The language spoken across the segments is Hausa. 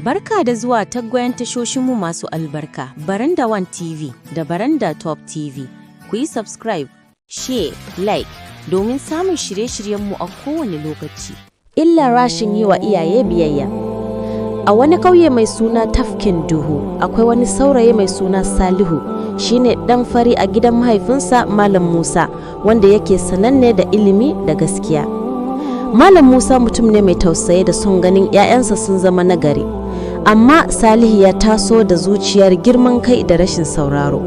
Barka da zuwa tagwayen tashoshinmu masu albarka, Baranda One TV da Baranda Top TV. Ku yi subscribe, share, like domin samun shirye-shiryenmu a kowane lokaci. Illar rashin yi wa iyaye biyayya. A wani ƙauye mai suna Tafkin Duhu, akwai wani saurayi mai suna Salihu, shine ɗan fari a gidan mahaifinsa Malam Musa, wanda yake sananne da ilimi da gaskiya. Malam Musa mutum ne mai tausayi da son ganin 'ya'yansa sun zama nagari. Amma Salihu ya taso da zuciyar girman kai da rashin sauraro.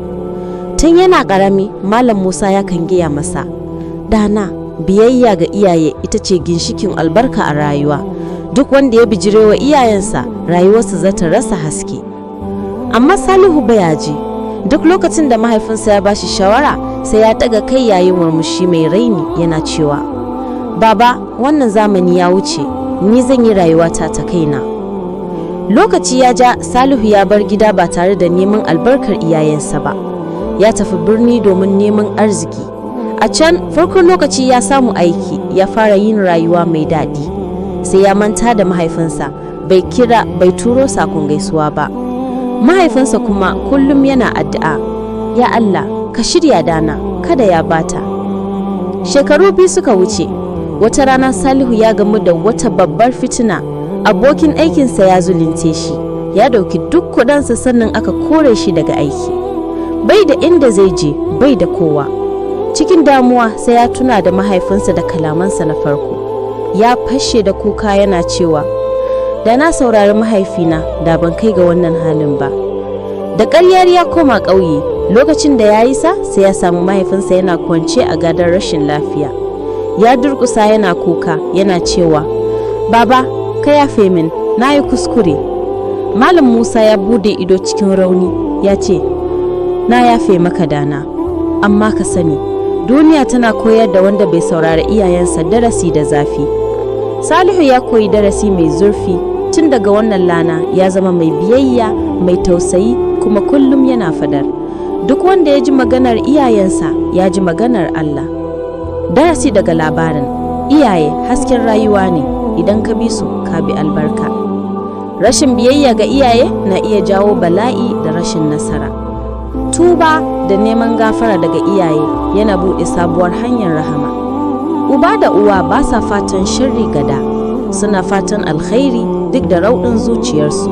Tun yana ƙarami, Malam Musa ya kan gaya masa, "Dana, biyayya ga iyaye ita ce ginshikin albarka a rayuwa. Duk wanda ya bijirewa iyayensa, rayuwarsa za ta rasa haske." Amma Salihu baya ji. Duk lokacin da mahaifinsa ya bashi shawara, sai ya ɗaga kai yayin murmushi mai raini yana cewa, "Baba, wannan zamani ya wuce, ni zan yi rayuwata ta kaina." Lokaci ya ja, Salihu ya bar gida ba tare da neman albarkar iyayensa ba. Ya tafi birni domin neman arziki. A can, farkon lokaci ya samu aiki, ya fara yin rayuwa mai daɗi. Sai ya manta da mahaifinsa, bai kira, bai turo sakon gaisuwa ba. Mahaifinsa kuma kullum yana addu'a, "Ya Allah, ka shirya dana, kada ya bata." Shekaru 2 suka wuce, wata rana Salihu ya gamu da wata babbar fitina. Abokin aikinsa ya zalunce shi, ya dauki duk kudansa, sannan aka kore shi daga aiki. Bai da inda zai je, bai da kowa. Cikin damuwa, sai ya tuna da mahaifinsa da kalamansa na farko. Ya fashe da kuka yana cewa, "Da na saurari mahaifina, da ban kai ga wannan halin ba." Da ƙaryar ya koma ƙauye, lokacin da ya isa, sai ya samu mahaifinsa yana kwance a gadon rashin lafiya. Ya durƙusa yana kuka yana cewa, "Baba, ka yafe min, na yi kuskure." Malam Musa ya bude ido cikin rauni ya ce, "Na yafe maka, dana, amma ka sani, duniya tana koyar da wanda bai saurari iyayensa darasi da zafi." Salihu ya koyi darasi mai zurfi. Tun daga wannan rana ya zama mai biyayya, mai tausayi, kuma kullum yana fadar, "Duk wanda ya ji maganar iyayensa, ya ji maganar Allah." Darasi daga labarin: iyaye hasken rayuwa ne. Idan ka bi su, ka bi albarka. Rashin biyayya ga iyaye na iya jawo bala'i da rashin nasara. Tuba da neman gafara daga iyaye yana buɗe sabuwar hanyar rahama. Uba da uwa ba sa fatan sharri ga da, suna fatan alkhairi duk da raunin zuciyarsu.